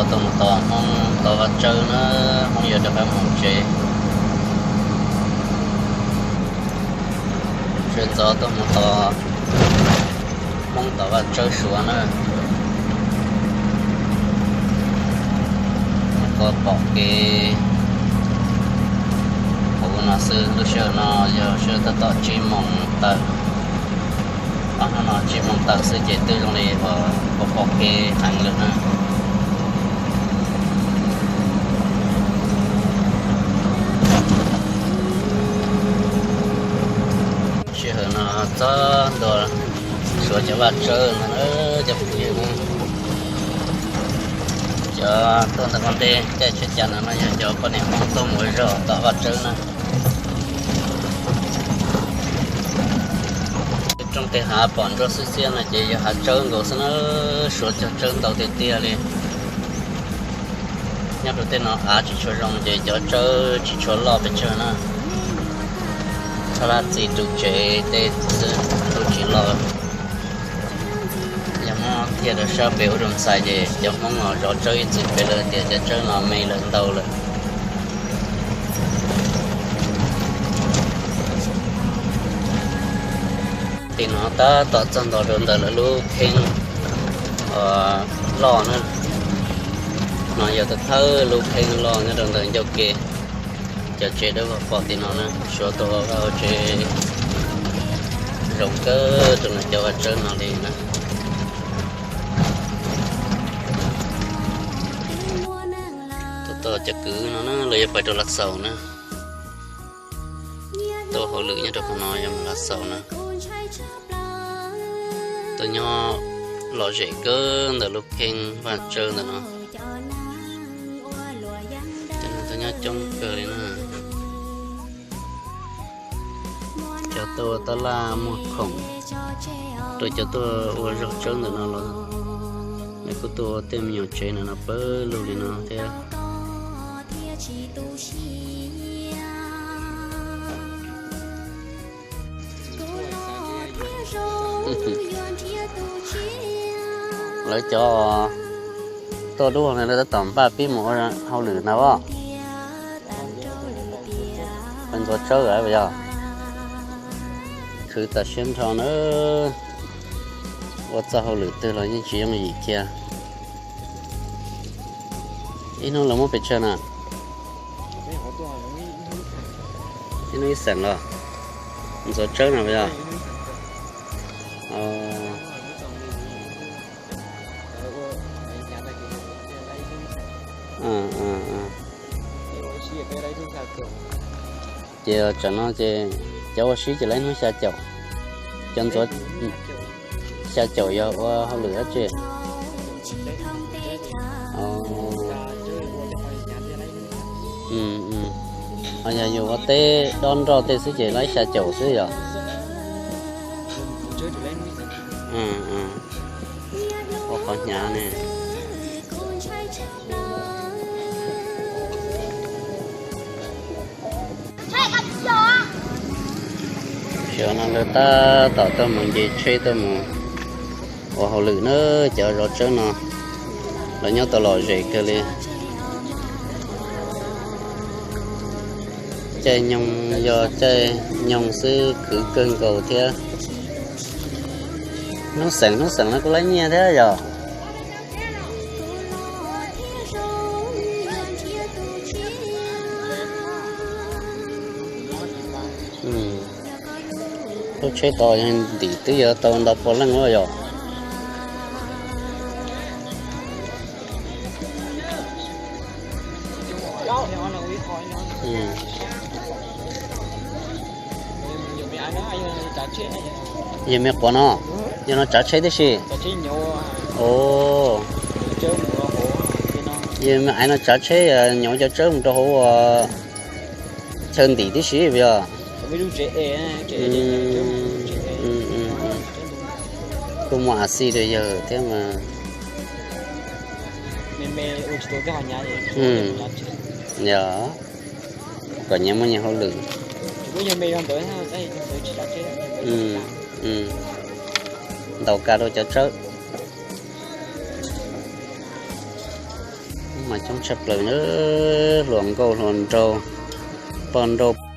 Tuaj mus tos Hmoob tov vaj tsawb na, Hmoob yuav rov qab mus tsev. Tsheb ntxov tuaj mus tos Hmoob tov vaj tsawb Suav na. Koj pom kev hauv no xwb, lub sij hawm no yog sij hawm tab tom tsib moos tawm. Ob hnub no tsib moos tawm xwb ces twb zoo li uas pom pom kev heev lawm na. Sij hawm no txog ntua Suav cov vaj tsawb no na, cov phooj ywg na. Cov tuaj ntawm qab ntej caij tsheb cav no no yog cov poj niam Hmoob tuaj mus ua zog tom vaj tsawb na. Rooj tej hav pom ntsuab xiab xiab no ces yog hav tsawb nkaus xwb na, Suav cog tsawb ntau tiag tiag li. Nyob rau tej no av tsis tshua zoo ces cov tsawb tsis tshua loj pes tsawg na. Txhab lab txi ru tsev tej xwb, ru tsis loj. Yog muab thiaj rau sab pem ub rau ntxhais ces cov Hmoob no zov tsawb ib txwm pem lawm tias cov tsawb no me lawm ntau lawm. Tim no tab tom txog nto rau ntawm lawv lub kheeb loj na. No yog thawj thawj lub kheeb loj nyob rau ntawm ncauj ke. Cov tsev dawb vog pom tim no na, Suav tuaj ua vaj ua tsev zoo kawg rau lawv cov vaj tsawb no li na. Tuaj txog cov kwv no na, lawv yuav pais rau Lav Xaus na. Tuaj hauj lwm nyob rau qhov no yog mus Lav Xaus na. Tuaj nyob lom zem kawg ntawm lub kheeb vaj tsawb ntawm no. Cov neeg tuaj nyob coob kawg li na. Cov tuaj ua tab laj muag khoom rau cov tuaj ua zog tsawb ntawm no los, nws kuj tuaj ua tej me nyuam tsev ntawm no pawg lug li no thiab. Lawv cov tuaj dub no lawv tab tom npaj pib mus ua hauj lwm ntag os. Ntxuav tsawb lawm yog. Khwv tas siab nrho na. Ua txoj hauj lwm twg los yeej tsis yooj yim kiag. Ib hnub lawv muab pes tsawg na? Ib hnub ib xeem los? Ntxuav tsawb no yog. Ces tsam no ces cov ua sib ces lawv ib hnub xya caum, cov ntxuav xya caum yog ua hauj lwm dab tsi? Ho yog yus ua teb dob nroj tej xwb ces lawv xya caum xwb yog. Ua qhov hnyav ne. Sij hawm no lawv tab tom tuaj mus nce tsheb tuaj mus ua hauj lwm na, cov zov tsawb no. Lawv nyob tau lom zem kawg li. Caij nyoog yog caij nyoog xwb khwv kawg nkaus thiab. Hnub xeem hnub xeem no kuj laib nyiaj thiab yog. Lub tsheb tos ntim twb yuav tau ntau pua leej lawm yog. Yog me quav no, yog no tsav tsheb tib si. Yog me aiv no tsav tsheb nyuv cov tsawb mus rau hauv ua chaw ntim tib si puas yog? Kuj muaj a xij rau yawg thiab mas. Yog, kom nyias muaj nyias hauj lwm. Ntaus ka rau cov tsawb. mas coob tshaj plaws na, hluas nkauj hluas nraug, poj nrauj